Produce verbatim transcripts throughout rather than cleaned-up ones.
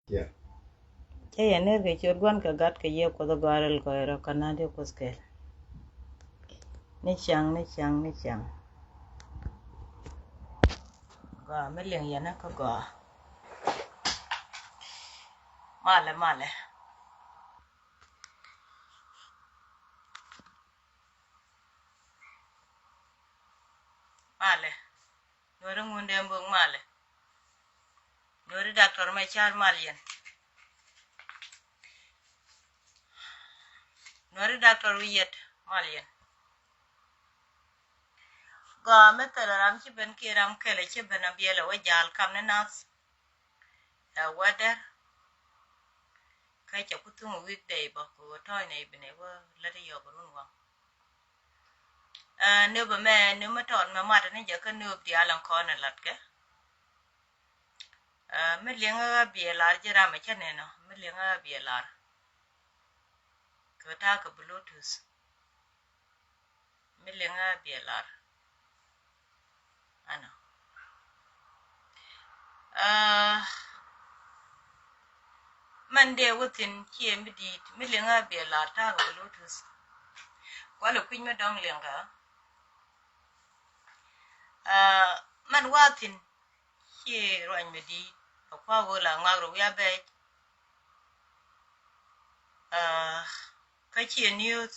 Yeah. Cä yɛ ner kɛ ciöt Gua̱n kɛ Gat kɛ Yiëë Kuɔth Gɔaa Rɛl Gɔɔy Rɔ kɛ Na̱a̱ Diɛ Kuoth Kɛl. Ni ciaŋ, ni ciaŋ, ni ciaŋ. Gɔaa mi liŋ yɛn kä gɔaa. Malɛ, malɛ. Malɛ. Nuɔri Ŋundɛ Mbök malɛ. Nuɔri Doctor Machar mal yɛn. Nuɔri Doctor Wi̱i̱ Yɛt mal yɛn. Gɔaa mi thil ram ci ben kiɛ ram kɛl ci ben a biɛl ɛ wä jal kam ni nath. Ɛ wä dɛr. Kä cɛ ku thuŋ weekday bä kɛ wä tɔ̱ɔ̱c nɛ i̱ bi nɛ wä lät i̱ yɔk run waŋ. Ɛ, nööp ɛmɛ, nööp mi tɔt mɛ mat ni jɛ kä nööp diaal ɛn kɔn ɛ latkɛ. Ɛ, mi liŋ ɣä biɛ lar ji̱ ram ɛ cä nɛn ɔ, mi liŋ ɣä biɛ lar. Kɛ ta̱a̱ kɛ Bluetooth. Mi liŋ ɣä biɛ lar. Ɛnɔ. Ɛ, mɛn dee wä thi̱n ciɛ mi di̱i̱t, mi liŋ ɣä biɛ lar ta̱a̱ kɛ Bluetooth. Kualɛ kui̱ny mi dɔ̱ŋ liŋ kä. Ɛ, mɛn wä thi̱n ciɛ ruany mi di̱i̱t, ɛ kua wä la ŋak rɔ wi̱i̱ a bɛc. Ɛ, kä ciɛ news.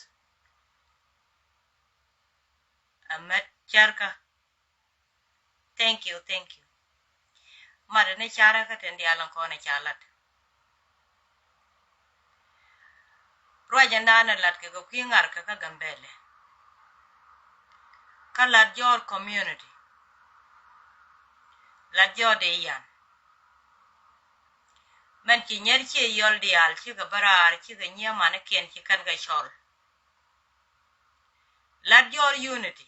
Ɛ mɛt cärkä. Thank you, thank you. Mat ni carä kä tin diaal in kɔn in ca lat. Ruac in dan in lat kɛ kɛ kui̱ ŋar kɛ kä Gambɛlɛ. Kä Lat Jɔɔr community. Lat Jɔɔr dee yan. Mɛn ci nyɛr ciɛ yɔl diaal cikɛ bä raar cikɛ nyiee manikiɛn ci kɛn kɛ cɔl. Lat Jɔɔr unity.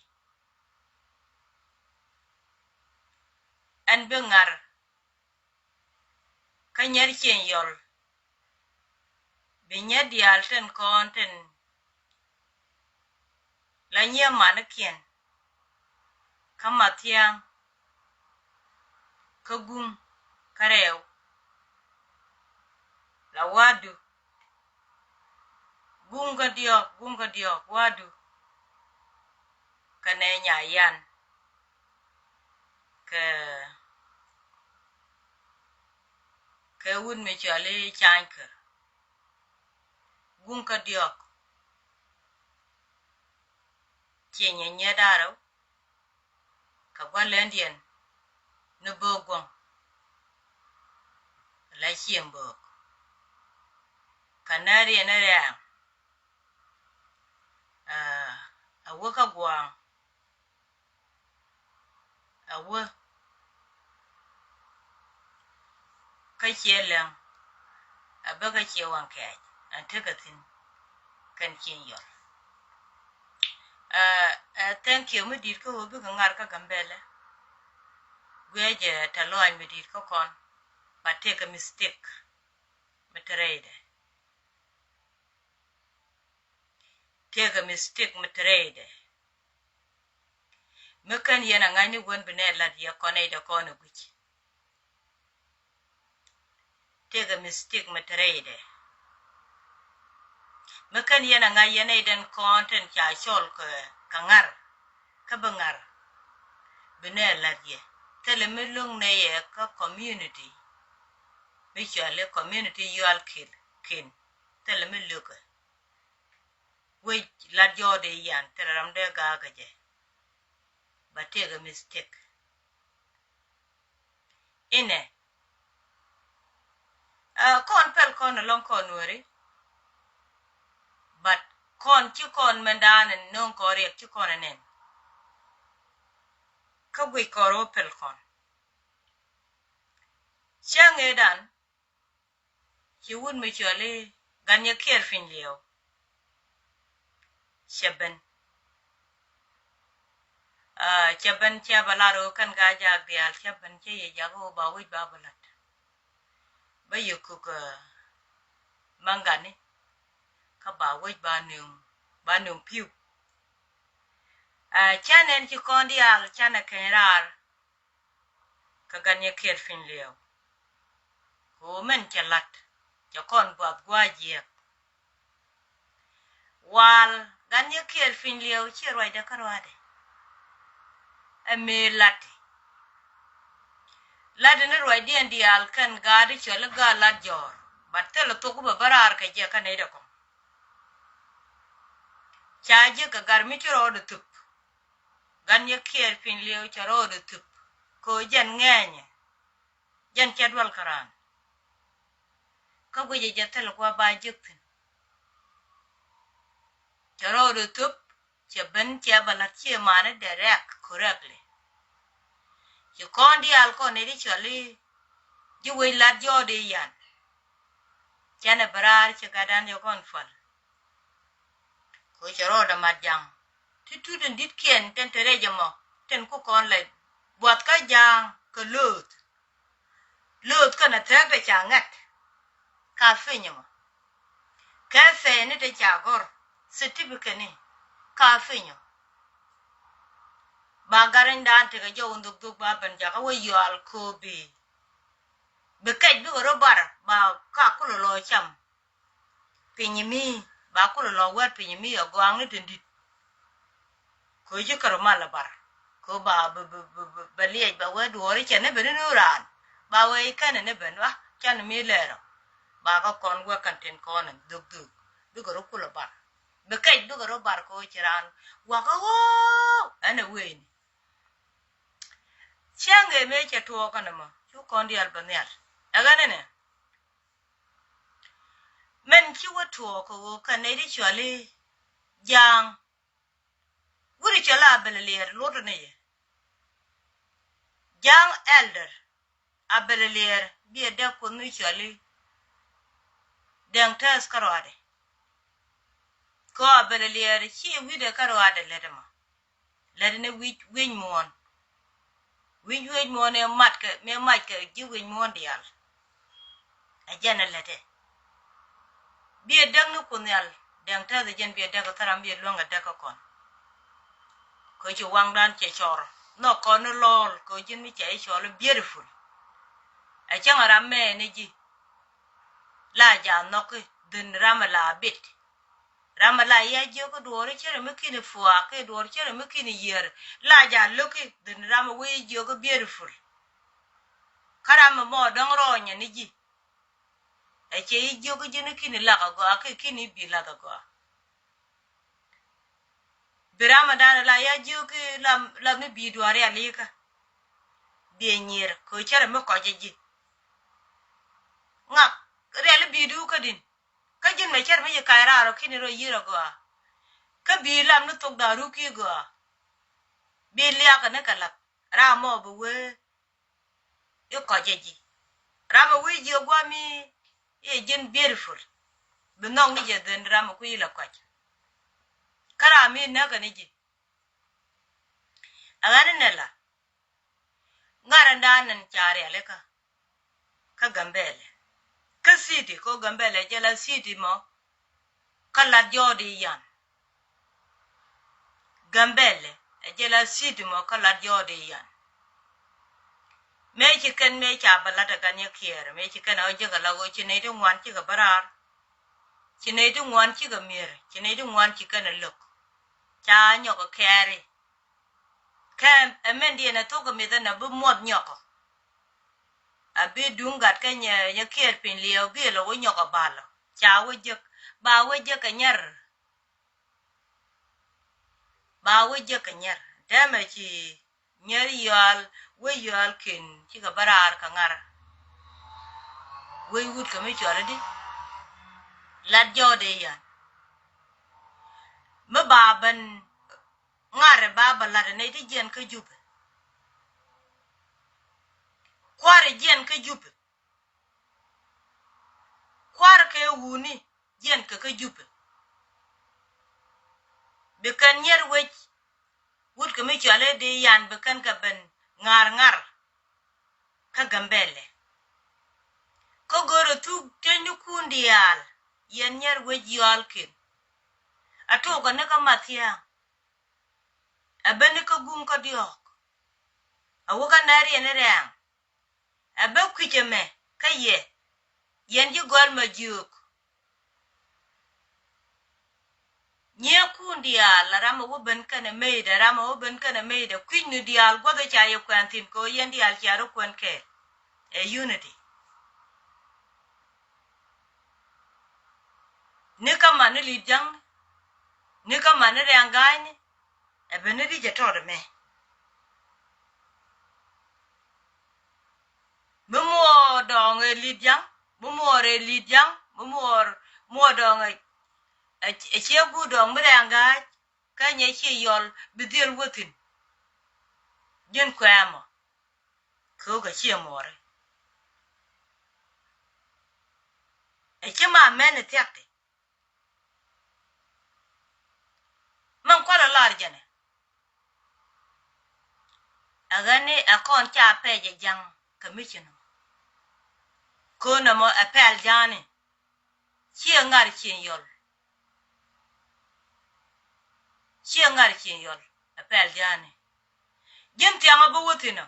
Ɛn bi ŋar kä nyɛr cieŋ yɔl. Bi nyɛr diaal tin kɔn tin la nyiee manikiɛn kä Mathiaŋ kä Guŋ kä Rɛw. La wadu. Guŋ kä diɔk, Guŋ kä diɔk, wadu. Kä nɛ Nyayan. Kɛ, kɛ wut mi cɔal i̱ Cany Kär. Guŋ kä diɔk. Ciɛ nyɛ nyɛ darɛw. Kɛ gua̱lɛndiɛn ni böök guɔ̱ŋ. La cieŋ böök. Kɛ nääriɛn ni rɛɛŋ. Ɛ, a wä kä gua̱a̱ŋ. A wä kä ciɛ lɛŋ. A bä kä ciɛ waŋ kɛɛc ɛn tekɛ thi̱n. Kɛn cieŋ yɔl. Ɛ, ɛ, thank you mi di̱i̱t kä ɣöö bikɛ ŋar kä Gambɛlɛ. Guiɛ jɛ tɛ lɔac mi di̱i̱t kä kɔn. But take a mistake mi te rɛydɛ. Take a mistake mi te rɛydɛ. Mi kän yɛn a ŋa̱c ni wän bi nɛ lat yɛ kɔn nɛy dɛ kɔn ɛ guic. Take a mistake mi te rɛydɛ. Mi kän yɛn a ŋa̱c yɛn nɛy dɛn kɔn tin ca cɔl kɛ, kɛ ŋa̱r. Kä bi ŋa̱r. Bi nɛ lat yɛ. Thilɛ mi lo̱ŋ nɛ yɛ kä community. Mi cɔal i̱ community yual kil, kin. Thilɛ mi lo̱kɛ. Wec Lat Jɔɔr dee yan, thilɛ ram dee ga̱a̱ kä jɛ. But take a mistake. Inɛ. Ɛ, kɔn pɛl kɔn ɛlɔ̱ŋ kɔn Nuäri. But kɔn ci kɔn mɛn daanɛ no̱o̱ŋ kɔn riɛk ci kɔn ɛ nɛn. Kä guic kɔn rɔ pɛl kɔn. Cäŋ ëëdan. Ci wut mi cɔl i̱ Gatnyɛ Kiɛɛr Piny Liɛw. Cɛ ben. Aa, cɛ ben cɛ bɛ lar ɣöö kɛn ka jaak diaal cɛ ben cɛ yɛ jak ɣöö ba wec ba bɛ la̱t. Bä yɛ kök, aa, maŋgani kä ba wec ba nööŋ, ba nööŋ pi̱w. Aa, cä nɛn ci kɔn diaal canɛ keny raar. Kä Gatnyɛ Kiɛɛr Piny Liɛw. Kɛ ɣöö mɛn cɛ la̱t, cɛ kɔn buath gua̱a̱c jiɛk. Wal gan yɛ kiɛɛr piny liɛw ciɛ ruacdɛ kä ruaadɛ. Ɛ mëë la̱t i̱ la̱t in ruacdiɛn diaal kɛn gaat i̱ cɔl i̱ gaat la̱t jɔɔr. But thilɛ thok bɛ bä raar kɛ jɛ kä nɛy dɛ kɔŋ. Ca ji̱ kɛ gar mi ci rɔɔdɛ thup. Gan yɛ kiɛɛr piny liɛw cɛ rɔɔdɛ thup. Kɛ ɣöö jɛn ŋɛɛnyɛ, jɛn cɛ dual kä raan. Kä guicɛ jɛ thil kua ba jek thi̱n. Cɛ rɔɔdɛ thup, cɛ ben cɛ bä la̱t ciɛ mani direct correctly. Ci kɔn diaal kɔn nɛy di cɔl i̱ ji̱ wec la̱t jɔɔdi yan. Cɛn ɛ bä raar cɛ gatdan yɛ kɔn pual. Kɛ cɛ rɔɔdɛ mat ja̱ŋ ti tut in di̱tkiɛn tin te rɛc ɛmɔ, tin ku kɔn lɛ buath kä ja̱a̱ŋ kɛ lööth. Lööth kɛnɛ thɛɛk te ca ŋɛt ka piny ɛmɔ. Kɛ pɛɛni te ca gɔr, certificate ni ka piny ɔ. Ba garinydan tekɛ jɔw in dhuk dhuk ba ben jakä wä yual ko̱o̱pi. Bi kɛc bikɛ rɔ bar ba ka kulɛ lɔ cam. Piny mi ba kulɛ lɔ wɛr piny mi a gɔaŋni tin di̱t. Kɛ ɣöö ji̱ kärɔ mal a bar kɛ ɣöö ba bɛ liɛc ba wee duɔɔri cɛ ni ben ni raan. Ba wee i̱ kɛnɛ ni ben wa can mi lɛɛrɔ. Ba kä kɔn wee kɛn tin kɔn in dhök dhök bikɛ rɔ kulɛ bar. Bi kɛc bikɛ rɔ bar kɛ ɣöö ci raan wakä ɣöö ɛn ɛ weeni. Cäŋ ëë mëë cɛ tuɔɔk kɛn ɛmɔ cu kɔn diaal bä nhial. Ɛ ɣän ɛnɛ. Mɛn ci wä tuɔɔk kɛ ɣöö kɛ nɛy ti cɔal i̱ ja̱a̱ŋ. Wut i̱ cɔl a bɛl liɛɛr luɔt ni yɛ. Ja̱a̱ŋ elder a bɛl liɛɛr biɛ dɛk kuoth ni cɔal i̱ dɛŋ tɛth kä ruaadɛ. Kɛ ɣöö a bɛl liɛɛr ci wi̱cdɛ kä ruaadɛ lät ɛmɔ. Lät ni wi̱c wi̱c muɔ̱ɔ̱n. Wi̱c wi̱c muɔ̱ɔ̱n ëë mac kɛ mëë mac kɛ ji̱ wi̱c muɔ̱ɔ̱n diaal. Ɛ jɛn ɛ lät ɛ. Biɛ däk ni kuoth nhial dɛŋ tɛth ɛ jɛn biɛ däk ɛ thäram biɛ luäŋ ɛ däk ɛ kɔn. Kɛ ci waŋdan cɛ cɔr nhɔk kɔn ni lɔɔl kɛ ji̱n mi cɛ i̱ cɔl i̱ beautiful. Ɛ cäŋ ɛ ram mɛ ni ji̱. La ja̱ nhɔki dhin ram ɛ la bit. Ram ala ya jiök i̱ duɔɔri cärɛ mi kini puaak kiɛ duɔɔri cärɛ mi kini yiër. La ja̱ lo̱ki dhin ram ɛ wee jiök i̱ beautiful. Kä ram ɛ mɔ dɔ̱ŋ rɔɔnyɛ ni ji̱. Ɛ cɛ i̱ jiök i̱ ji̱n i̱ kini lak agɔaa kiɛ kini i̱ bi lath agɔaa. Bi ram ɛ dan ala ya jiök i̱ lam lam ni bi duɔɔri alikä. Biɛ nyier kɛ cärɛ mi kɔc ɛ ji̱. Ŋak riali bi du kädin. Kä ji̱n mɛ cär mi ci kac raar ɔ kini rɔ yi̱r agɔaa. Kä bi lam ni thok da̱a̱ ruk ki gɔaa. Bi liak ni kɛ lath ram mɔ bi wee i̱ kɔc jɛ ji̱. Ram mɛ wee ji̱ agɔaa mi i̱ ji̱n beautiful. Bi nhɔk ni jɛ dhen ram mɛ kui̱ ilɛ kɔc. Kä ram mi näk kɛ ni ji̱. Ɛ ɣän inɛ la ŋa̱r ɛn da̱a̱n ɛn ca rialikä. Kä Gambɛlɛ kä city kɛ ɣöö Gambɛlɛ jɛ la city mɔ. Kä lat jɔɔdi yan Gambɛlɛ ɛ jɛ la city mɔ kä lat jɔɔdi yan. Mëë ci kɛn mëë ca bä lat ɛ gan yɛ kiɛɛr mëë ci kɛn ɛ ɣöö jekɛ la ɣöö ci nɛy ti ŋuan cikɛ bä raar. Ci nɛy ti ŋuan cikɛ mi̱er ci nɛy ti ŋuan ci kɛn ɛ lo̱k. Ca nyɔk ɛ kɛɛri. Kɛ ɛmɛn diɛn ɛ thok ɛ mith ɛn ɛ bi muɔth nyɔkɔ. A bi duŋ gat kä nyɛ nyɛ kiɛɛr piny liɛw bi lɔ wä nyɔkɔ balɔ ca wä jek. Ba wä jek kɛ nyɛr. Ba wä jek kɛ nyɛr tɛmɛ ci nyɛr yɔal wä yɔal ken cikɛ bä raar kɛ ŋar. Wä wut kɛ mi cuɔl di lat jɔɔdɛ yan. Mi ba ben ŋa̱r ɛ ba bä la̱t ɛ nɛy ti jiɛn kä Jupɛ. Kua̱r ɛ jiɛn kä Jupɛ. Kua̱r kɛ wuni jiɛn kɛ kä Jupɛ. Bi kɛn nyɛr wec wut kɛ mi cuali di yan bi kɛn kɛ ben ŋa̱r ŋa̱r. Kä Gambɛlɛ kä görɛ thuk teny ni kun diaal yɛn nyɛr wec yɔalkin. A tokɛ ni kä mathiaŋ. Ɛ ben ni kä guŋ kä diɔ̱ɔ̱k. Ɛ wä kä nɛr yɛn ni rɛɛŋ. Ɛ ben kui̱c ɛmɛ kä yɛ Yɛn ji̱ gɔl ma jiök. Nyiëëkun diaal, ram ɛ wä ben kɛnɛ meydɛ, ram ɛ wä ben kɛnɛ meydɛ, kui̱cni diaal guäth ca yɛ kuɛn thi̱n kɛ ɣöö yɛn diaal cia rɔ kuɛn kɛɛl. Ɛ unity. Ni kä man ni Li̱t Ja̱ŋ, ni kä man ni Rɛŋ Ga̱a̱cni, ɛ ben ni di jɛ tɔt ɛmɛ. Mi muɔɔr dɔɔŋ ɛ Li̱t Ja̱ŋ, mi muɔɔr ɛ Li̱t Ja̱ŋ, mi muɔɔr, muɔɔr dɔɔŋ ɛ, ɛ, ɛ ciɛ guut dɔɔŋ mi Rɛŋ Ga̱a̱c, kä nyɛ ciɛ yɔl bi dhil wä thi̱n. Ji̱n kuɛmɔ. Kɛ ɣöö kɛ ciɛ muɔɔri. Ɛ ci ma mɛn ɛ thia̱k ti. Mɛn kualɛ lar jɛnɛ. Ɛ ɣän ni ɛ kɔn ca pɛc ɛ Ja̱ŋ kɛ mi ci nɔmɔ. Kɛ ɣöö nɔmɔ ɛ pɛl ja̱a̱ni. Ciɛ ŋa̱r cieŋ yɔl. Ciɛ ŋa̱r cieŋ yɔl ɛ pɛl ja̱a̱ni. Ji̱n thia̱ŋ ɛ bi wä thi̱n ɔ.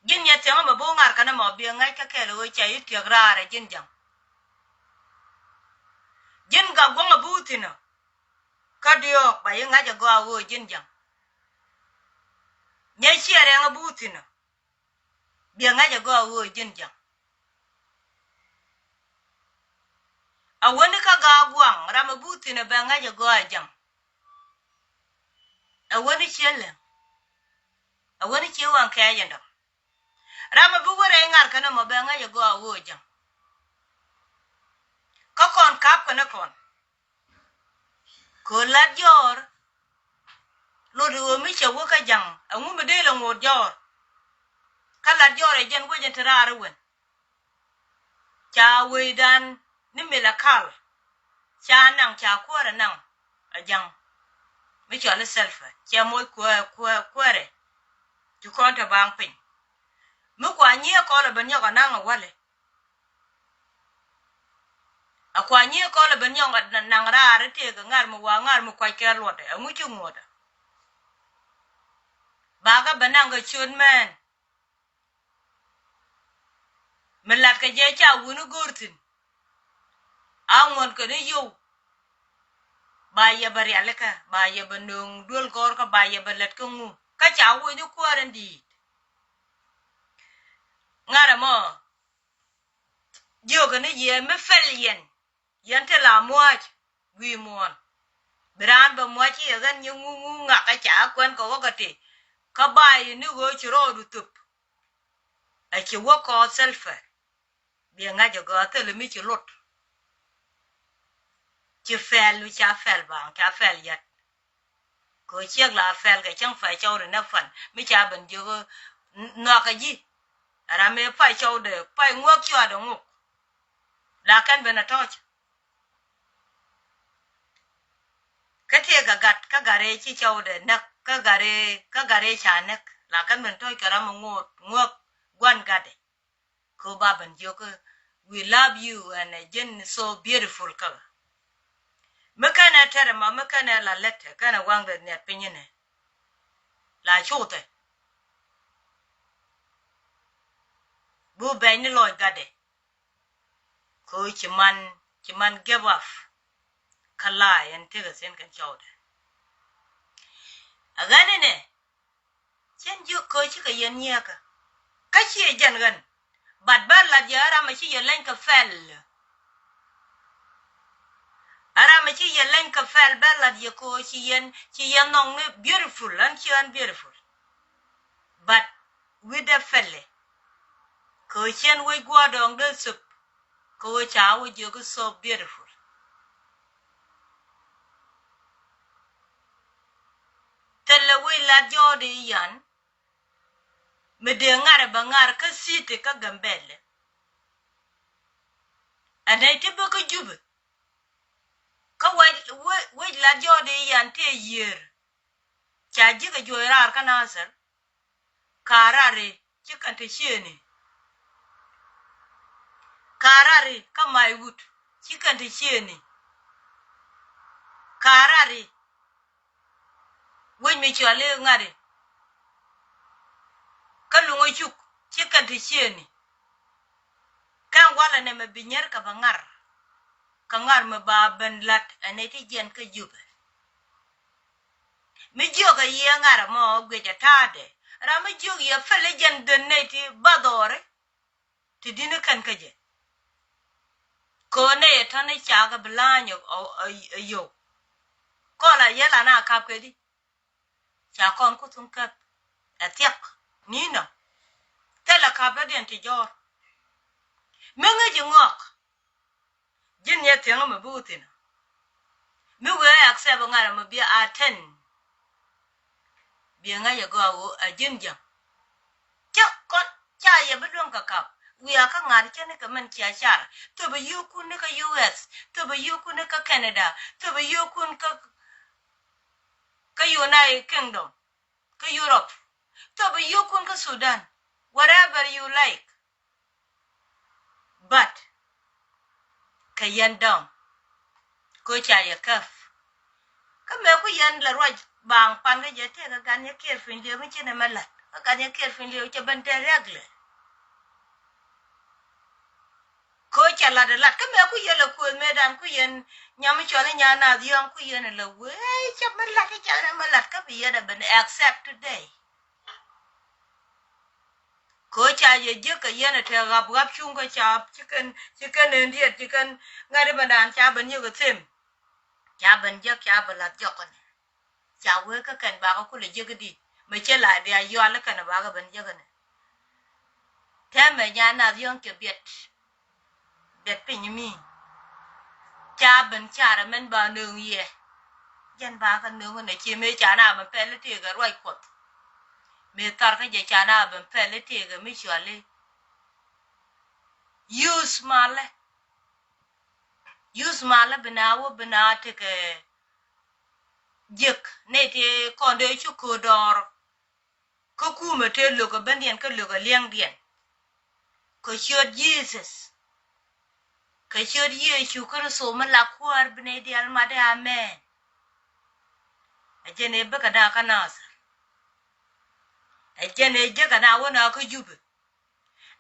Ji̱n nyɛ thia̱ŋ ɛmɛ bi wä ŋa̱r kɛn ɛmɔ biɛ ŋa̱c kä kɛl ɣöö ca i̱ tiɛk raar ɛ ji̱n Ja̱ŋ. Ji̱n gak gua̱ŋ ɛ bi wä thi̱n ɔ. Kä diɔ̱ɔ̱k ba i̱ ŋa̱c ɛ gɔaa ɣöö ji̱n Ja̱ŋ. Nyɛ ciɛ rɛŋ ɛ bi wä thi̱n ɔ. Biɛ ŋa̱c ɛ gɔaa ɣöö ji̱n Ja̱ŋ. A wäni kä gaak gua̱a̱ŋ ram ɛ bi wä thi̱n ɛ bɛ ŋa̱c ɛ gɔaa ɛ Ja̱ŋ. A wäni ciɛ lɛŋ. A wäni ciɛ waŋ kɛɛc ɛn dɔ̱ŋ. Ram ɛ bi wä rɛy ŋa̱r kɛn ɛmɔ bɛ ŋa̱c ɛ gɔaa ɣöö Ja̱ŋ. Kä kɔn ka̱p kɛn ɛ kɔn. Kɛ ɣöö lat jɔɔr. Lot ɣöö mi cɛ wä kä Ja̱ŋ ɛŋu mi dee lɛ ŋot jɔɔr. Kä lat jɔɔr ɛ jɛn wec ɛn te raar ɛ wen. Ca wecdan ni Malakal. Ca naŋ ca kuäärɛ naŋ ɛ Ja̱ŋ. Mi cɔal i̱ Salva cɛ moc kuäär kuäär kuäärɛ. Ci kɔn te baŋ piny. Mi kua nyiee kɔl ɛ ben nyɔk ɛ naŋ ɛ walɛ. A kua nyiee kɔl ɛ ben nyɔk ɛ naŋ raar i̱ tëëk ɛ ŋa̱r mi wa ŋa̱r mi kuac kɛ luɔtdɛ ɛŋu ci ŋuɔ̱tdɛ. Bakɛ ben naŋ kɛ ciöt mɛn. Mi latkɛ jɛ ca wuni go̱o̱r thi̱n. A ŋuɔ̱t kɛ ni yio̱w. Ba yɛ bɛ rialikä ba yɛ bɛ nööŋ duel gɔ̱rkä ba yɛ bɛ lät kä ŋu kä ca woc ni kuäär in di̱i̱t. Ŋa̱rä mɔ. Jiökɛ ni yɛ mi pɛl yɛn. Yɛn ti la mua̱a̱c. Gui̱i̱ muɔ̱ɔ̱n. Bi raan bɛ mua̱a̱c ci yɛ ɣän nyi ŋuŋu ŋakä ca kuɛn kɛ wäkä ti. Kä ba yɛ ni ɣöö ci rɔɔdu thöp. A ci wä kɔɔth Salva. Biɛ ŋa̱c ɛ gɔaa thilɛ mi ci lot. Ci pɛl mi ca pɛl baŋ ca pɛl yat. Kɛ ɣöö ciek la pɛl kɛ cäŋ pay cɔwdɛ nɛ pan mi ca ben jiök. Nhɔakä ji̱. Ram mëë pay cɔwdɛ pay ŋuäk cuaadɛ ŋuk. La kɛn ben ɛ tɔ̱ɔ̱c. Kä tëëkɛ gat kä gat rɛy ci cɔwdɛ näk kä gat rɛy kä gat rɛy ca näk la kɛn ben tɔ̱ɔ̱c kɛ ram mi ŋoot ŋuäk gua̱n gatdɛ. Kɛ ɣöö ba ben jiök we love you and ɛ ji̱n so beautiful kä. Mi kɛnɛ tɛrɛ ma mi kɛnɛ la lɛt kɛnɛ waŋdɛ niɛt piny inɛ. La cuuthɛ. Bi wä bɛny ni lɔc gatdɛ. Kɛ ɣöö ci man ci man give up. Kä la yɛn tekɛ thi̱n kɛn cɔwdɛ. A ɣän inɛ. Cɛn jiök kɛ ɣöö cikɛ yɛn nyiɛɛkä. Kä ciɛ jɛn ɣän. But bä lat yɛ ram a ci yɛ leny kɛ pɛl. A ram a ci yɛ leny kɛ pɛl bä lat yɛ kɛ ɣöö ci yɛn ci yɛn nhɔk ni beautiful ɣän ci ɣän beautiful. But wi̱cdɛ pɛlɛ. Kɛ ɣöö cɛn wec gua̱a̱r dɔɔŋ dee thöp. Kɛ ɣöö ca wä jiök i̱ so beautiful. Thilɛ wec lat jɔɔdɛ i̱ yan. Mi dee ŋa̱r ɛ bɛ ŋa̱r kä city kä Gambɛlɛ. Ɛ nɛy ti bä kä Jubɛ. Kä wec wec lat jɔɔdɛ i̱ yan tëë yiër. Ca ji̱ kɛ juɔc raar kä Nasir. Ka̱a̱rari ci kɛn te ciëëni. Ka̱a̱rari kä Maiwut ci kɛn te ciëëni. Ka̱a̱rari wec mi cɔal i̱ ŋa̱ri. Kä Luŋä Cuk ci kɛn te ciëëni. Kɛn walɛ nɛmɛ bi nyier kɛ bɛ ŋar. Kɛ ŋar mi ba ben la̱t ɛ nɛy ti jiɛn kä Jubɛ. Mi jiök ɛ yiëë ŋar ɛmɔ guic ɛ ta̱a̱dɛ. Ram mi jiök yɛ pɛl i̱ jɛn dhen nɛy ti ba dhɔri. Ti di̱n i̱ kɛn kä jɛ. Kɛ ɣöö nɛy ɛ tɔ̱ni ca kɛ bi la̱a̱ny ɛ, ɛ, ɛ, ɛ yio̱w. Kɔn la yɛ la na kap kɛ di. Ca kɔn ku thuŋ kɛp ɛ thiɛk ni̱nɔ. Thilɛ kap dɔ̱diɛn ti jɔ̱ɔ̱r. Mi ŋäc i̱ ŋɔak. Ji̱n yɛ thiäŋä mi bi wä thi̱n. Mi wee accept ŋa̱t ɛmɔ bi a ten. Biɛ ŋa̱c ɛ gɔaa ɣöö a ji̱n jäŋ. Cä kɔn ca yɛ bi luäŋ kɛ kap. Wiaa kä ŋa̱t cä ni kɛ mɛn cia car. Thöpɛ yio̱o̱kun ni kä U S. Thöpɛ yio̱o̱kun ni kä Canada. Thöpɛ yio̱o̱kun kä, kä United Kingdom. Kä Europe. Thöpɛ yio̱o̱kun kä Sudan. Wherever you like. But kɛ yɛn dɔ̱ŋ. Ko ca yɛ käp. Kä mëë ku yɛn lɛ ruac baaŋ pan kä jɛ tëëkɛ gan yɛ kiɛɛr piny lieu mi ci nɛmɛ la̱t. Kä gan yɛ kiɛɛr piny lieu cɛ ben te regular. Ko ca lat ɛ lat. Kä mëë ku yɛn lɛ kuëth mëëdan ku yɛn nyam mi cɔl i̱ nyan nath yɔ̱ɔ̱ŋ ku yɛn lɛ wee cɛ mi lat i̱ ca nɛmɛ lat kä bi yɛn ɛ ben accept today. Kɛ ɣöö ca yɛ jiäk kɛ yɛn ɛ te ɣap ɣap cuŋ kä ca ci kɛn ci kɛn en diet ci kɛn ŋa̱t i̱ bändan ca ben yek ɛ them. Ca ben jiäk ca ben lath jɔk kɛn. Ca wee kä kɛn bakä kulɛ jiäk i̱di mɛ cɛ la bia yual i̱ kɛn bakä ben jiäk ɛnɛ. Tɛmɛ nya nath yɔ̱ŋ cɛ biɛt. Biɛt piny mi ca ben carɛ mɛn ba nööŋ yɛ. Jɛn ba kä nööŋ nɛ cie mëë ca na ben pɛl i̱ tëëkɛ ruac Kuɔth. Mëë thar kä jɛ ca na ben pɛl i̱ tëëkɛ mi cuali. Use malɛ. Use malɛ bi na wä bi na tekɛ jiäk nɛ ti kɔn dee cu köö dɔɔr. Kä kumɛ te lo̱k ɛ bändiɛn kä lo̱k ɛ liɛŋdiɛn. Kɛ ciöt Jesus. Kɛ ciöt Yecu Kritho mi la Kuäär bi nɛy diaal mat i̱ amen. Ɛ jɛn ëë bikɛ na kä Nathir. Ɛ jɛn ëë jiäkɛ na wä na kä Jubɛ.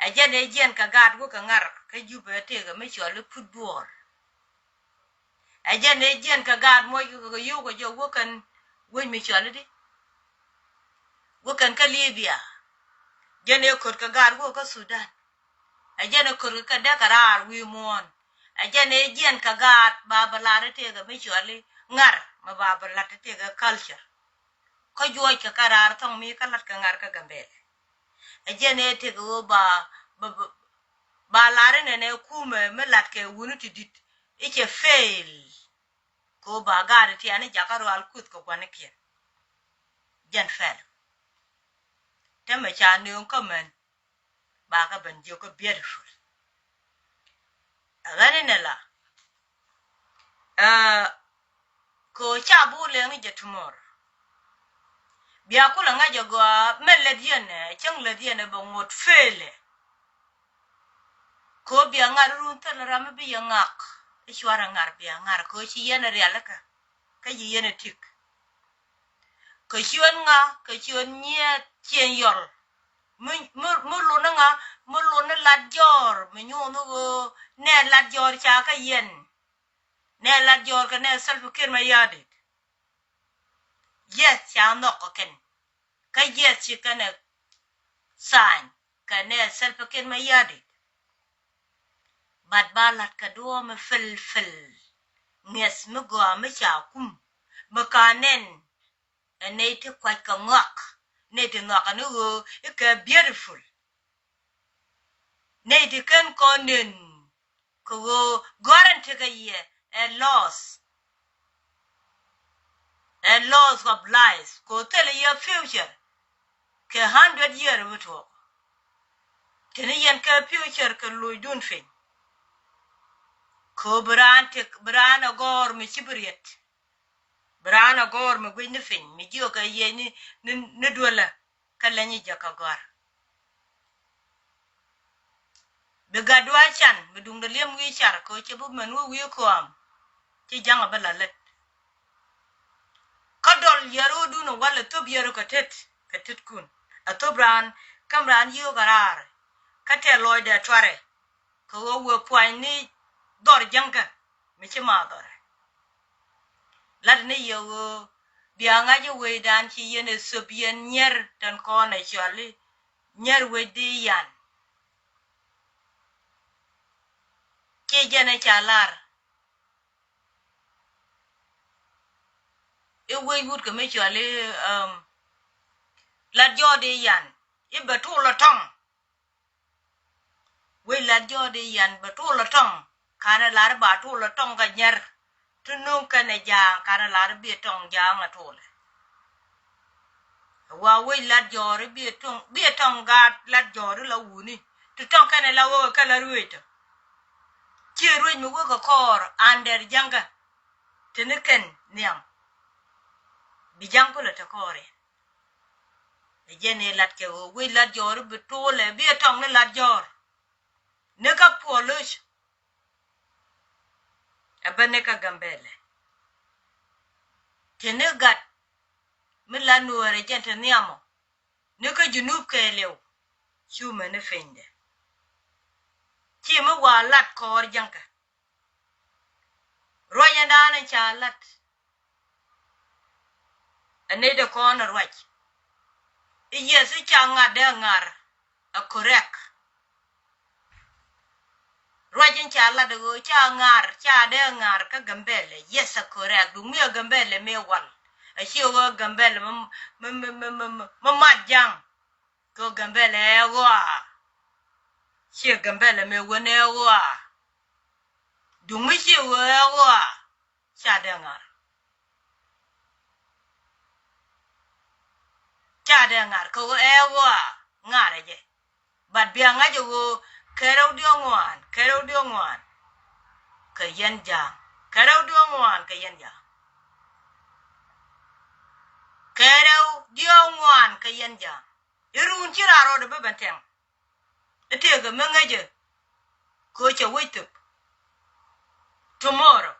Ɛ jɛn ëë jiɛn kɛ gaat wä kɛ ŋar kä Jubɛ tëëkɛ mi cɔal i̱ put duɔɔr. Ɛ jɛn ëë jiɛn kɛ gaat muɔc kɛ kɛ yio̱w kɛ jɛ wä kɛn wec mi cɔal i̱di. Wä kɛn kä Libya. Jɛn ëë kɔt kɛ gaat wä kä Sudan. Ɛ jɛn ëë kɔt kɛ kɛ dee kɛ raar wi̱i̱ muɔ̱ɔ̱n. Ɛ jɛn ëë jiɛn kɛ gaat ba bɛ lar i̱ tëëkɛ mi cɔal i̱ ŋar mi ba bɛ lat i̱ tëëkɛ culture. Kä juɔc kɛ kä raar thɔŋ mi kä lat kɛ ŋar kä Gambɛlɛ. Ɛ jɛn ëë tëëkɛ ɣöö ba ba ba lar inɛnɛ kumɛ mi lat kɛ wuni ti di̱t i̱ cɛ fail. Kɛ ɣöö ba gaat i̱ tiani jakä rual kuth kɛ gua̱nikiɛn. Jɛn fail. Tɛmɛ ca nööŋ kä män. Ba kä ben jiök kä beautiful. Ɛ ɣän inɛ la. Ɛ kɛ ɣöö ca buk lɛŋ i̱ jɛ tomorrow. Bia kulɛ ŋa̱c ɛ gɔaa mɛn lät yɛn ɛ cäŋ lät yɛn ɛ bɛ ŋot fail ɛ. Kɛ ɣöö bia ŋa̱r run thil ram mi bi yɛ ŋak i̱ cuarɛ ŋa̱r bia ŋa̱r kɛ ɣöö ci yɛn ɛ rialikä. Kä ci yɛn ɛ tik. Kɛ ciöt ŋa kɛ ciöt nyieth cieŋ yɔl. Mi mi mi luni ŋa mi luni lat jɔɔr mi nyuuth ni ɣöö nɛ lat jɔɔr ca kä yɛn. Nɛ lat jɔɔr kɛ nɛ Salva Kiir Mayardit. Yes ca nhɔk kɛ kɛn. Kä yes ci kɛn ɛ sign kɛ nɛ Salva Kiir Mayardit. But ba lat kɛ duɔ̱ɔ̱p mi fil fil. Ŋiɛth mi gɔaa mi ca kum mi ka nɛn. Ɛ nɛy ti kuac kɛ ŋɔak nɛy ti nhɔakɛ ni ɣöö ikɛ beautiful. Nɛy ti ken kɔn nen kɛ ɣöö gɔ̱rɛn tekɛ yɛ ɛ loss. Ɛ loss of life kɛ ɣöö thilɛ yɛ future. Kɛ hundred year mi tuɔɔk teni yɛn kɛ future kɛ locdun piny. Kɛ ɣöö bi raan tek bi raan ɛ gɔ̱r mi ci bi riet. Bi raan a gɔ̱r mi guic ni piny mi jiök kɛ yiëë ni ni ni duölä kä leny i̱ jɛ kɛ gɔ̱r. Bi gat dua̱a̱ can bi duŋdɛ li̱em wi̱i̱ car kɛ cɛ bi män wä wi̱i̱ kɔam. Ci ja̱ŋ a bi la lät. Kä dɔl yär wä dun a wal a thop yär kɛ tet kɛ tet kun a thop raan käm raan yio̱o̱k a raar. Kä tɛ̈ lɔcdɛ tuarɛ. kɛ ɣöö wëë puany ni dhɔr jäŋkä mi ci ma dhɔrɛ. Lat ni yɛ ɣöö bia ŋa̱c i̱ wecdan ci yɛn ɛ thöp yɛn nyier tɛn kɔn ɛ cɔal i̱ nyier wec di yan. Ci jɛn ɛ ca lar i̱ wec wut kɛ mi cɔal i̱, um, lat jɔɔt i̱ yan i̱ bɛ tul ɛ tɔŋ. Wec lat jɔɔt i̱ yan bɛ tul ɛ tɔŋ. Kanɛ lar i̱ ba tul ɛ tɔŋ kɛ nyɛr ti nuŋ kɛnɛ ja̱a̱ŋ, kanɛ lar i̱ bi ɛ tɔŋ ja̱a̱ŋ ɛ tul ɛ. Wa wec lat jɔɔr i̱ bi ɛ tɔŋ, bi ɛ tɔŋ gaat lat jɔɔr i̱ la wuni ti tɔŋ kɛnɛ la wä kɛ la ruëc tɔ. Ciɛ ruëc mi wä kɛ kɔɔr an dɛr jäŋkä ti ni kɛn nhiam. Bi ja̱ŋ kulɛ te kɔɔr in. Ɛ jɛn i̱ lat kɛ ɣöö wec lat jɔɔr i̱ bi tuulɛ bi ɛ tɔŋ ni lat jɔɔr. Ni kä puɔl lo̱c. Ɛ bä ni kä Gambɛlɛ. Ti ni gat mi la nuäärɛ jɛn ti nhiamɔ. Ni kä Junub kɛɛliw. Cu mɛ ni pinydɛ. Ci mi wa lat kɔɔr jäŋkä. Ruac ɛn da̱a̱n ɛn ca lat. Ɛ nɛy dee kɔn ɛ ruac. I̱ yes i̱ ca ŋa̱t dee ŋa̱r ɛ correct. Ruac in ca lat ɛ ɣöö ca ŋa̱r ca dee ŋa̱r kä Gambɛlɛ, yes ɛ correct. Duŋ mi ɛ Gambɛlɛ mëë wal. Ɛ ci ɣöö Gambɛlɛ mi, mi, mi mat ja̱ŋ. Kɛ ɣöö Gambɛlɛ ɛ ɣɔaa. Ciɛ Gambɛlɛ mëë wen ɛ ɣɔaa. Duŋ mi ci ɣöö ɛ ɣɔaa. Ca dee ŋa̱r. Ca dee ŋa̱r kɛ ɣöö ɛ ɣɔaa ŋa̱r ɛ jɛ. But bia ŋa̱c ɛ ɣöö kɛ rɛw diɔ̱k ŋuan, kɛ rɛw diɔ̱k ŋuan. Kɛ yɛn ja̱a̱ŋ. Kɛ rɛw diɔ̱k ŋuan kɛ yɛn ja̱a̱ŋ. Kɛ rɛw diɔ̱k ŋuan kɛ yɛn ja̱a̱ŋ. I̱ run ci raar rɔɔdɛ bä ben tɛŋ. I̱ tëëkɛ mi ŋäcɛ. Kɛ ɣöö cɛ wec thöp. Tomorrow.